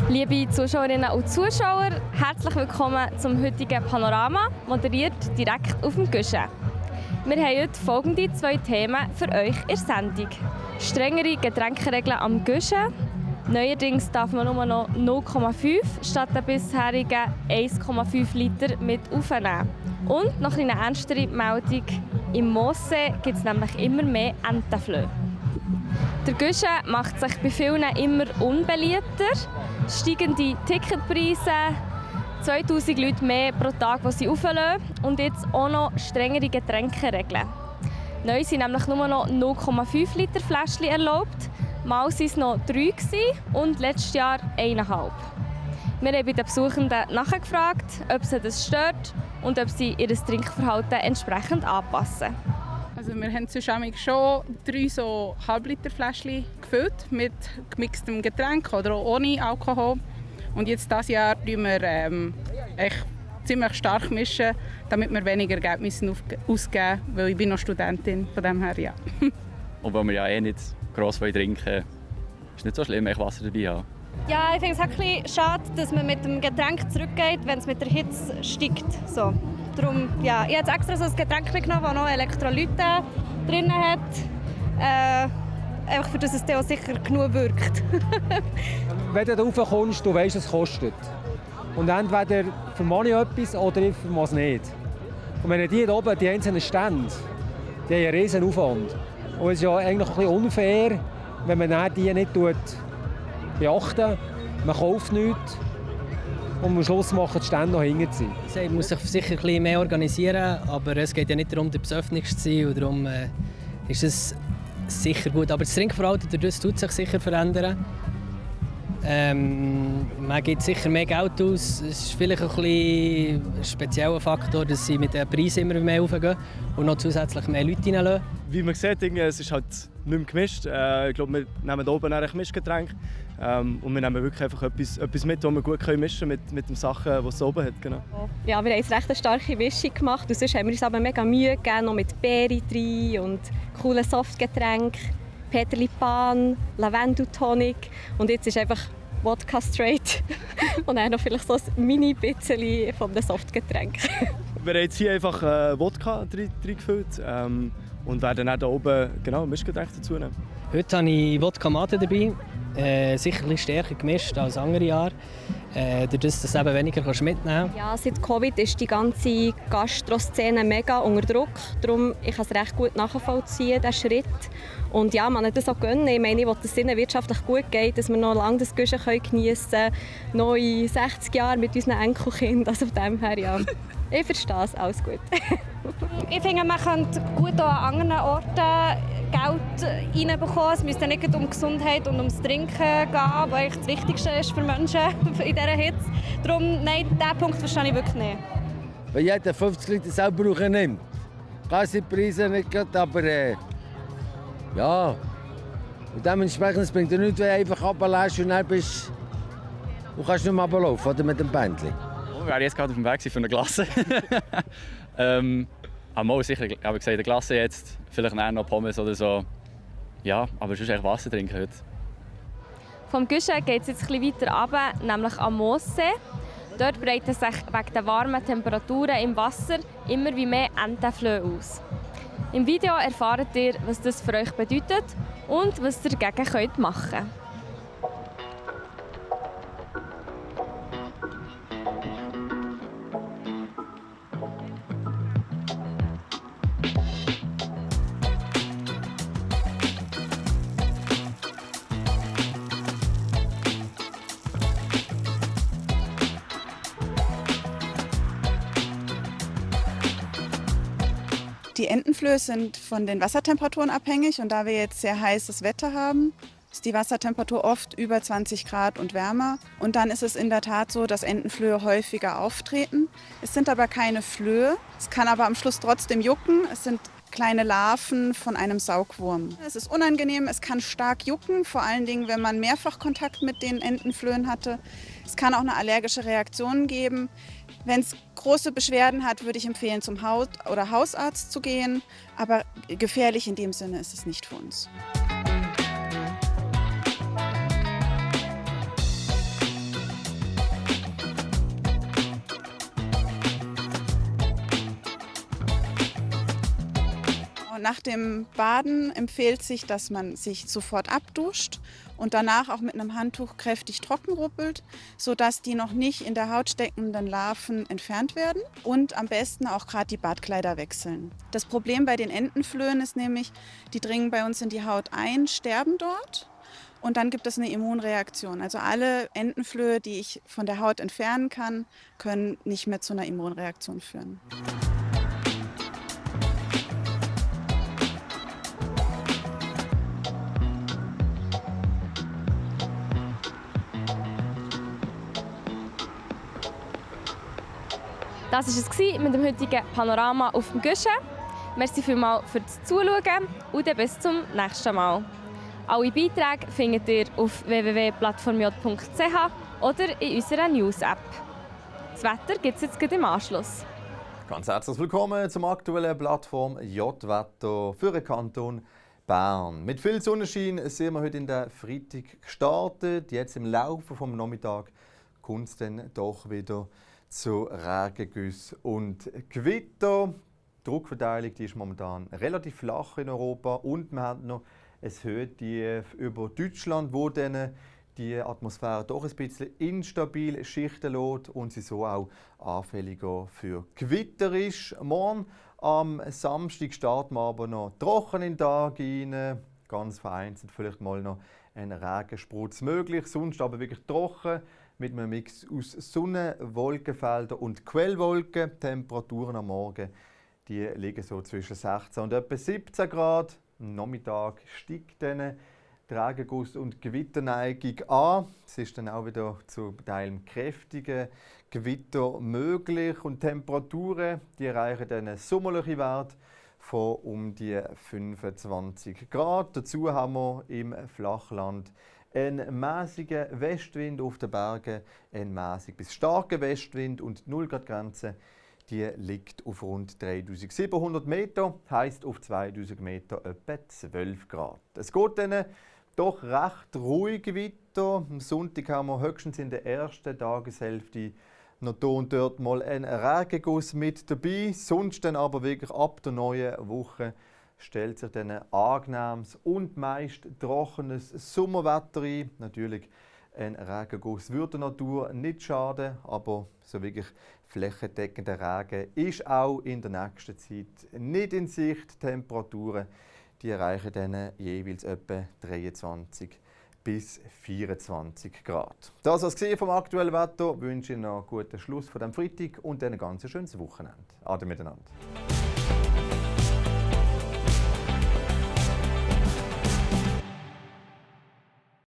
Liebe Zuschauerinnen und Zuschauer, herzlich willkommen zum heutigen Panorama, moderiert direkt auf dem Guschen. Wir haben heute folgende 2 Themen für euch in der Sendung. Strengere Getränkeregeln am Guschen. Neuerdings darf man nur noch 0,5 statt der bisherigen 1,5 Liter mit aufnehmen. Und noch eine ernstere Meldung. Im Moossee gibt es nämlich immer mehr Entenflöhe. Der Guschen macht sich bei vielen immer unbeliebter. Steigende Ticketpreise, 2000 Leute mehr pro Tag, die sie auflassen, und jetzt auch noch strengere Getränkeregeln. Neu sind nämlich nur noch 0,5 Liter Fläschchen erlaubt. Mal waren es noch 3 und letztes Jahr 1,5. Wir haben bei den Besuchenden nachgefragt, ob sie das stört und ob sie ihr Trinkverhalten entsprechend anpassen. Also wir haben sonst schon 3 so Halbliter-Fläschchen gefüllt mit gemixtem Getränk oder auch ohne Alkohol. Und jetzt dieses Jahr mischen wir echt ziemlich stark mischen, damit wir weniger Geld müssen ausgeben müssen, weil ich bin noch Studentin, von dem her ja. Und weil wir ja nicht gross trinken, ist nicht so schlimm, wenn ich Wasser dabei habe. Ja, ich finde es ein bisschen schade, dass man mit dem Getränk zurückgeht, wenn es mit der Hitze steigt. So. Darum, ja, ich habe extra so ein Getränk mitgenommen, das noch Elektrolyte drin hat. Einfach für das es auch sicher genug wirkt. Wenn du da raufkommst, du weißt, es kostet. Und entweder vermag ich etwas oder ich vermag es nicht. Und wenn die hier oben, die einzelnen Stände, die haben einen riesen Aufwand. Und es ist ja eigentlich ein bisschen unfair, wenn man die nicht beachtet. Man kauft nichts und am Schluss machen die Stände noch hinten zu sein. Man muss sich sicher ein bisschen mehr organisieren, aber es geht ja nicht darum, der Besoffenste zu sein. Und darum ist es sicher gut. Aber das Trinkverhalten dadurch tut sich sicher verändern. Man gibt sicher mehr Geld aus. Es ist vielleicht ein bisschen ein spezieller Faktor, dass sie mit den Preisen immer mehr raufgehen und noch zusätzlich mehr Leute reinlassen. Wie man sieht, es ist halt nicht mehr gemischt. Ich glaube, wir nehmen hier oben ein Mischgetränk. Und wir nehmen wirklich einfach etwas mit, das wir gut mischen können mit den Sachen, die es oben hat. Genau. Ja, wir haben eine recht starke Mischung gemacht. Und sonst haben wir uns aber mega Mühe gegeben, noch mit Beeren drin und coolen Softgetränken. Peterli-Pan, Lavendel-Tonic und jetzt ist einfach Wodka straight und dann noch vielleicht so ein mini-bisschen von dem Softgetränk. Wir haben jetzt hier einfach Wodka reingefüllt und werden dann hier oben genau ein Mischgetränk dazu nehmen. Heute habe ich Wodka Mate dabei, sicher ein bisschen stärker gemischt als andere Jahre. Dadurch, dass du eben weniger mitnehmen kannst. Ja, seit Covid ist die ganze Gastroszene mega unter Druck. Darum ich kann es recht gut nachvollziehen, diesen Schritt. Und ja, man das auch gönnen. Ich meine, ich will, dass es ihnen wirtschaftlich gut geht, dass wir noch lange das Guschen geniessen können, noch in 60 Jahren mit unseren Enkelkindern. Also von dem her, ja. Ich verstehe es, alles gut. Ich finde, man könnte gut auch an anderen Orten Geld reinbekommen. Es müsste nicht um Gesundheit und ums Trinken gehen, was eigentlich das Wichtigste ist für Menschen in dieser Hitze. Darum, nein, diesen Punkt verstehe ich wirklich nicht. Wenn jeder 50 Liter selber nimmt, kann es die Preise nicht gut, aber ja. Und dementsprechend bringt es nichts, wenn du einfach runterlässt und dann bist du kannst nicht mehr runterlaufen oder mit dem Bändchen. Wir wären jetzt gerade auf dem Weg für eine Glasse. Aber sicher, habe ich gesagt, eine Glasse jetzt, vielleicht noch Pommes oder so. Ja, aber sonst echt Wasser trinken heute. Vom Guschen geht es jetzt ein bisschen weiter runter, nämlich am Moossee. Dort breiten sich wegen der warmen Temperaturen im Wasser immer wie mehr Entenflöhe aus. Im Video erfahrt ihr, was das für euch bedeutet und was ihr dagegen machen könnt. Die Entenflöhe sind von den Wassertemperaturen abhängig und da wir jetzt sehr heißes Wetter haben, ist die Wassertemperatur oft über 20 Grad und wärmer. Und dann ist es in der Tat so, dass Entenflöhe häufiger auftreten. Es sind aber keine Flöhe, es kann aber am Schluss trotzdem jucken. Es sind kleine Larven von einem Saugwurm. Es ist unangenehm, es kann stark jucken, vor allen Dingen, wenn man mehrfach Kontakt mit den Entenflöhen hatte. Es kann auch eine allergische Reaktion geben. Wenn es große Beschwerden hat, würde ich empfehlen, zum Haut- oder Hausarzt zu gehen. Aber gefährlich in dem Sinne ist es nicht für uns. Und nach dem Baden empfiehlt sich, dass man sich sofort abduscht und danach auch mit einem Handtuch kräftig trocken rubbelt, sodass die noch nicht in der Haut steckenden Larven entfernt werden und am besten auch gerade die Badkleider wechseln. Das Problem bei den Entenflöhen ist nämlich, die dringen bei uns in die Haut ein, sterben dort und dann gibt es eine Immunreaktion. Also alle Entenflöhe, die ich von der Haut entfernen kann, können nicht mehr zu einer Immunreaktion führen. Das war es mit dem heutigen Panorama auf dem Güschen. Merci vielmals fürs Zuschauen und dann bis zum nächsten Mal. Alle Beiträge findet ihr auf www.plattformj.ch oder in unserer News-App. Das Wetter gibt es jetzt gleich im Anschluss. Ganz herzlich willkommen zum aktuellen Plattform J-Wetter für den Kanton Bern. Mit viel Sonnenschein sind wir heute in der Freitag gestartet. Jetzt im Laufe des Nachmittags kommt es dann doch wieder zu Regengüssen und Gewitter. Die Druckverteilung die ist momentan relativ flach in Europa und wir haben noch ein Höhentief über Deutschland, wo dann die Atmosphäre doch ein bisschen instabil schichten lässt und sie so auch anfälliger für Gewitter ist. Morgen am Samstag starten wir aber noch trocken in den Tag rein. Ganz vereinzelt vielleicht mal noch ein Regensprutz möglich, sonst aber wirklich trocken mit einem Mix aus Sonne, Wolkenfeldern und Quellwolken. Temperaturen am Morgen die liegen so zwischen 16 und etwa 17 Grad. Am Nachmittag steigt dann die Regenguss- und Gewitterneigung an. Es ist dann auch wieder zu Teilen kräftigen Gewitter möglich. Und die Temperaturen die erreichen dann einen sommerlichen Wert von um die 25 Grad. Dazu haben wir im Flachland einen mäßigen Westwind, auf den Bergen einen mäßig bis starken Westwind und die 0-Grad-Grenze die liegt auf rund 3700 Meter, heisst auf 2000 Meter etwa 12 Grad. Es geht dann doch recht ruhig weiter. Am Sonntag haben wir höchstens in der ersten Tageshälfte noch hier und dort mal einen Regenguss mit dabei. Sonst dann aber wirklich ab der neuen Woche stellt sich dann ein angenehmes und meist trockenes Sommerwetter ein. Natürlich ein Regenguss würde der Natur nicht schaden, aber so wirklich flächendeckender Regen ist auch in der nächsten Zeit nicht in Sicht. Die Temperaturen die erreichen dann jeweils etwa 23 bis 24 Grad. Das war es vom aktuellen Wetter. Ich wünsche Ihnen noch einen guten Schluss von dem Freitag und ein ganz schönes Wochenende. Ade miteinander.